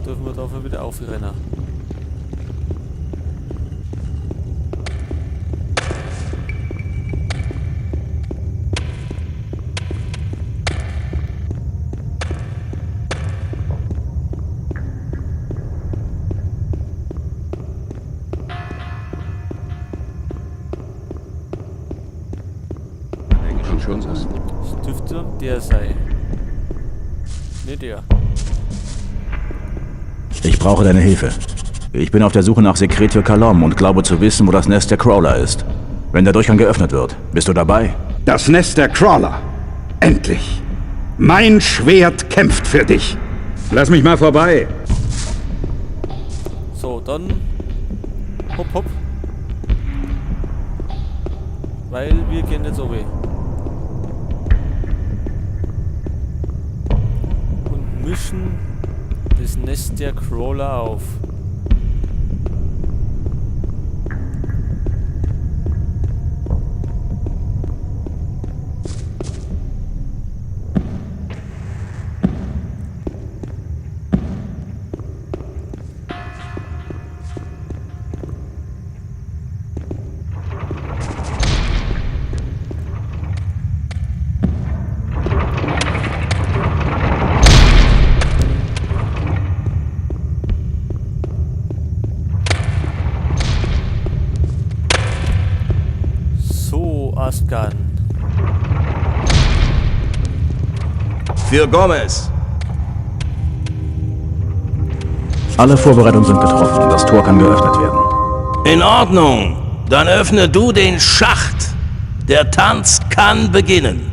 Dürfen wir dafür wieder aufrennen? Das dürfte der sein. Nicht der. Ich brauche deine Hilfe. Ich bin auf der Suche nach Sekret für Kalom und glaube zu wissen, wo das Nest der Crawler ist. Wenn der Durchgang geöffnet wird, bist du dabei? Das Nest der Crawler. Endlich. Mein Schwert kämpft für dich. Lass mich mal vorbei. So, dann hopp, hopp. Weil wir gehen jetzt runter. Und mischen das Nest der Crawler auf. So, Askan. Für Gomez. Alle Vorbereitungen sind getroffen. Das Tor kann geöffnet werden. In Ordnung. Dann öffne du den Schacht. Der Tanz kann beginnen.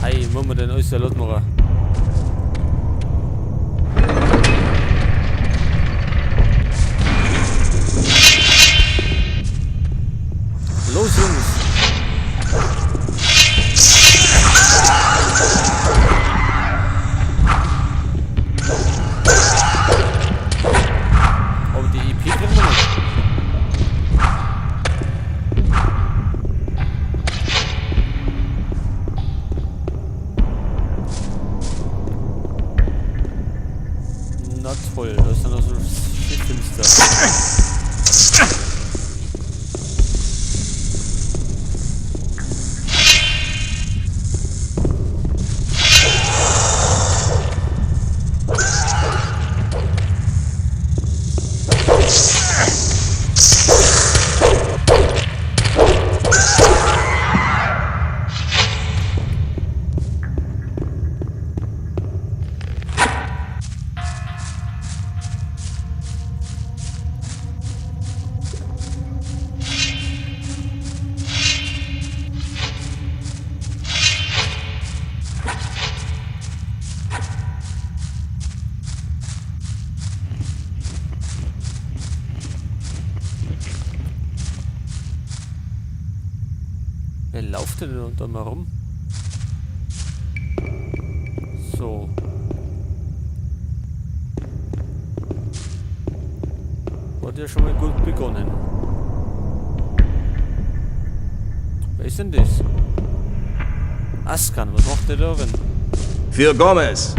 Hey, wollen wir denn alles laut machen? Los, Jungs! Aber die EP kriegen wir nicht. Na toll, das ist dann noch so finster. Wer läuft denn da mal rum? So. Hat ja schon mal gut begonnen. Wer ist denn das? Askan, was macht der da drin? Für Gomez.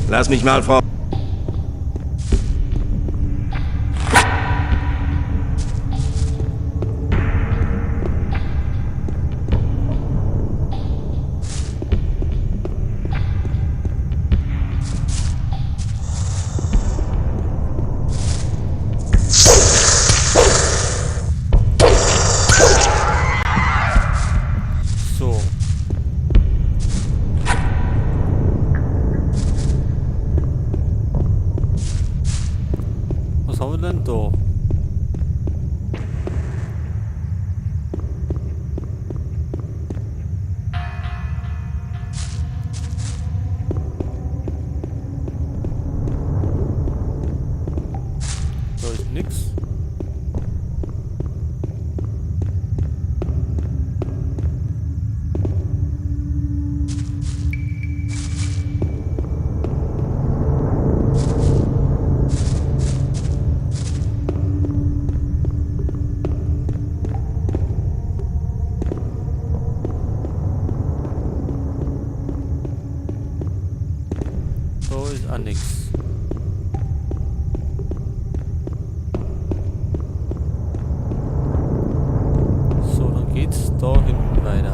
Lass mich mal vor. So. ist auch nichts. So, dann geht's da hinten weiter.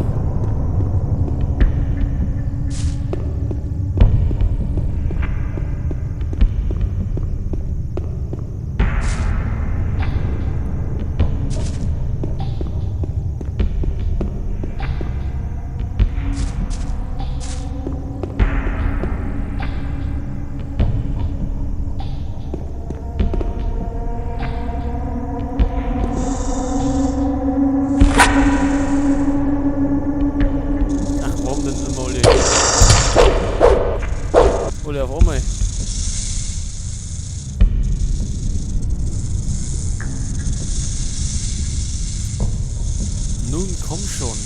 Alle auf einmal. Nun komm schon.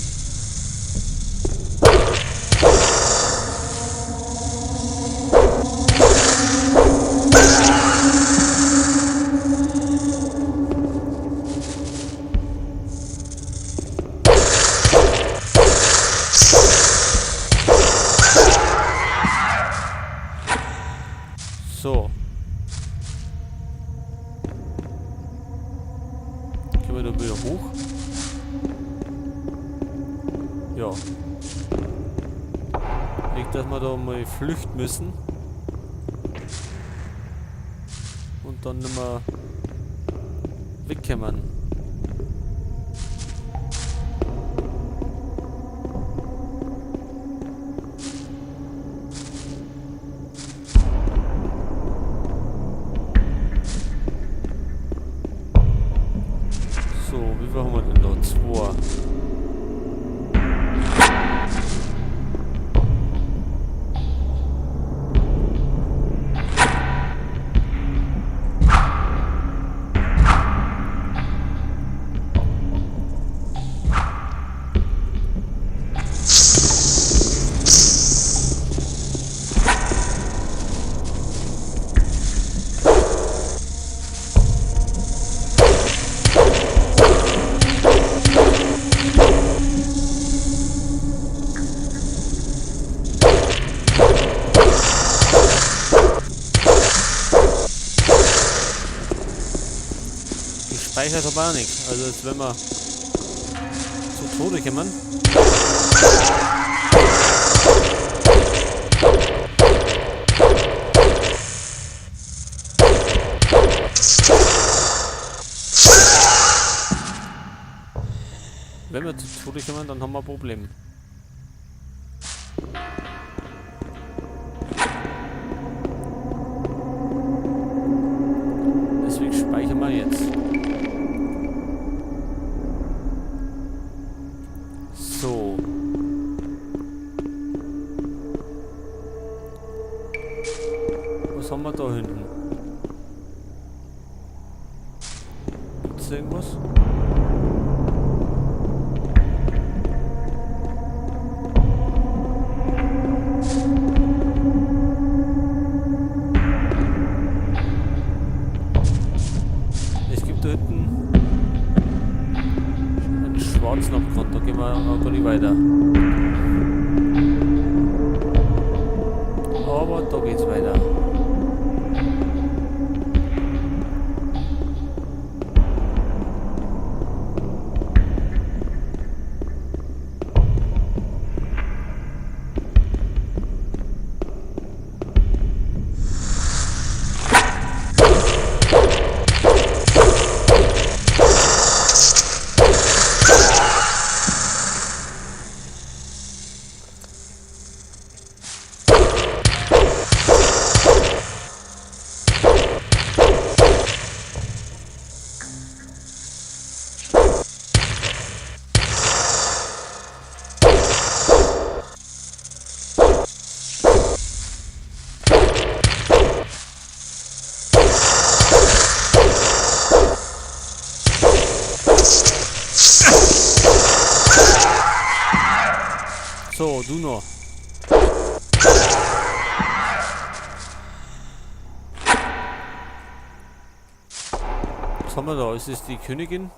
So. Können wir da wieder hoch? Ja. Nicht, dass wir da mal flüchten müssen. Und dann nicht mehr wegkommen. So, wie viel haben wir denn da? 2. Gespeichert aber auch nichts. Also als wenn wir zu Tode kommen. Wenn wir zu Tode kommen, dann haben wir ein Problem. Deswegen speichern wir jetzt. So. Was haben wir da hinten? Gibt's irgendwas? Es gibt da hinten einen schwarzen Abgrund, da gehen wir auch gar nicht weiter. Aber da geht's weiter. So, du noch. Was haben wir da? Ist es die Königin?